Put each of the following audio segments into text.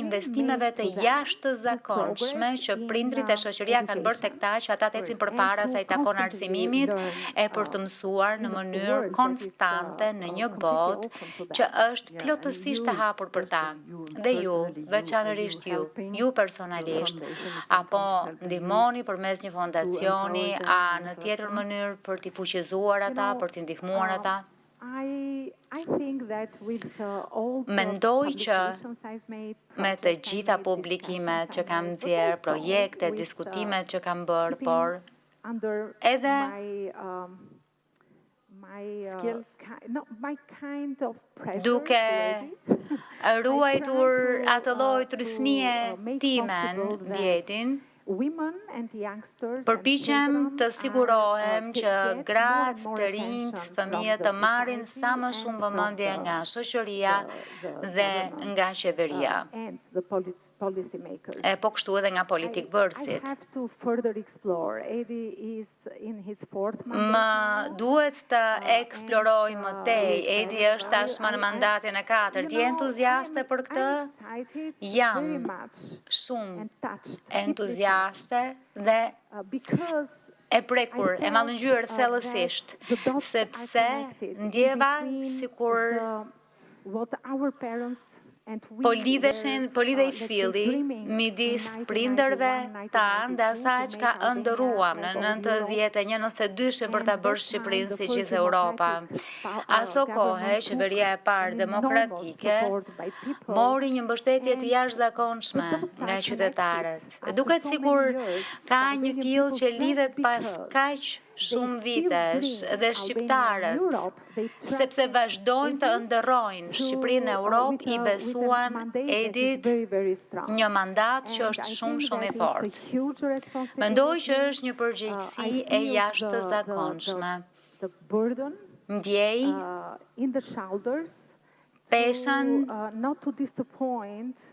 investimeve të jashtëzakonshme që prindërit e shoqëria kanë bërë tek ta që ata të ecin përpara sa i takon arsimimit e për të mësuar në mënyrë konstante në një botë që është plotësisht e hapur për ta. Dhe ju, veçanërisht ju, ju personalisht, apo ndihmoni përmes një fondacioni a në tjetër mënyrë për t'i fuqizuar ata, për t'i ndihmuar ata? Mendoj që me të gjitha publikimet që kam nxjerrë, projektet, diskutimet që kam bërë, por edhe duke ruajtur atë lloj trysnie timen mbi Edin, përpiqem të sigurohem që gratë, të rinjtë, fëmijët të marrin sa më shumë vëmendje nga shoqëria dhe nga qeveria. E po kështu edhe nga politikëbërësit. Më duhet të eksploroj më tej. Edi është tashmë në mandatin e katërt. Je entuziaste për këtë? Jam shumë entuziaste dhe e prekur, e mallëngjyer thellësisht, sepse ndjeva sikur Po lidheshin, po lidhej filli midis prindërve tanë dhe asaj çka ëndërruam në 91, 92-shin për ta bërë Shqipërinë si gjithë Europa. Aso kohe, qeveria e parë demokratike mori një mbështetje të jashtëzakonshme nga qytetarët. Duket sikur ka një fill që lidhet pas kaq shumë vitesh dhe shqiptarët, sepse vazhdojnë të ëndërrojnë Shqipërinë në Europë, i besuan Edit një mandat që është shumë shumë i fortë. Mendoj që është një përgjegjësi e jashtëzakonshme. Ndjej peshën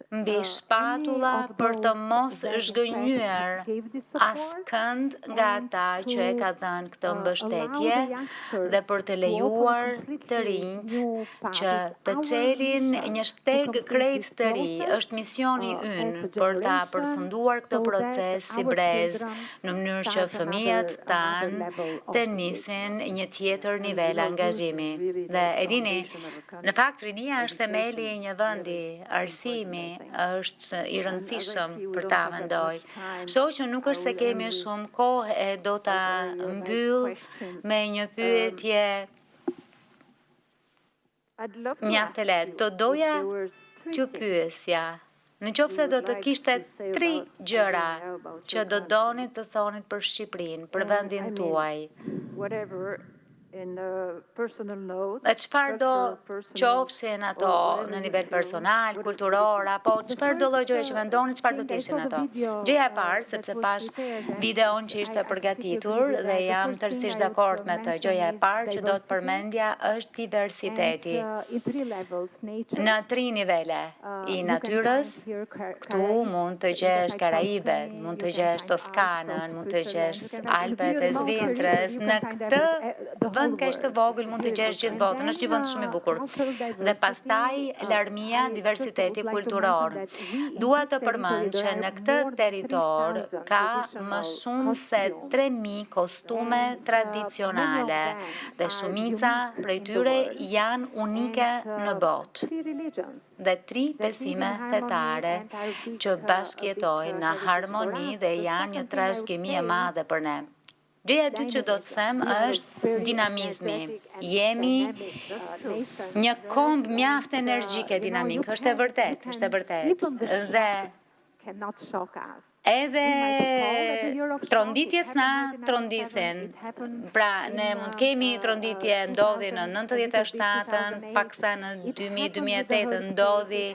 mbi shpatulla për të mos zhgënjyer askënd nga ata që e ka dhënë këtë mbështetje dhe për të lejuar të rinjtë që të çelin një shteg krejt të ri. Është misioni ynë për ta përfunduar këtë proces si brez në mënyrë që fëmijët tanë të nisin një tjetër nivel angazhimi. Dhe e dini, Në fakt, rinia është themeli i një vendi, arsimi është i rëndësishëm për ta, mendoj. Shoh që nuk është se kemi shumë kohë e do ta mbyll me një pyetje mjaft të lehtë. Do doja t'ju pyesja, në qoftë se do të kishte tri gjëra që do donit të thonit për Shqipërinë, për vendin tuaj, E çfarëdo qofshin ato në nivel personal, kulturor, apo çfarëdo lloj gjëje që mendoni, çfarë do të ishin ato. Gjëja e parë, sepse pashë videon që ishte përgatitur dhe jam tërësisht dakord me të, gjëja e parë që do të përmendja është diversiteti. Në tri nivele, i natyrës, këtu mund të gjesh Karaibet, mund të gjesh Toskanën, mund të gjesh Alpet e Zvicrës, në këtë vend kaq të vogël mund të gjesh gjithë botën, është një vend shumë i bukur. Dhe pastaj larmia, diversiteti kulturor. Dua të përmend që në këtë territor ka më shumë se 3000 kostume tradicionale dhe shumica prej tyre janë unike në botë dhe tri besime fetare që bashkëjetojnë në harmoni dhe janë një trashëgimi e madhe për ne. Gjëja e dytë që do të them është dinamizmi. Jemi një komb mjaft energjik e dinamik. Është e vërtetë, është e vërtetë. Dhe edhe tronditjet na trondisin. Pra, ne mund të kemi tronditje, ndodhi në 97-ën, paksa në 2000-2008 ndodhi.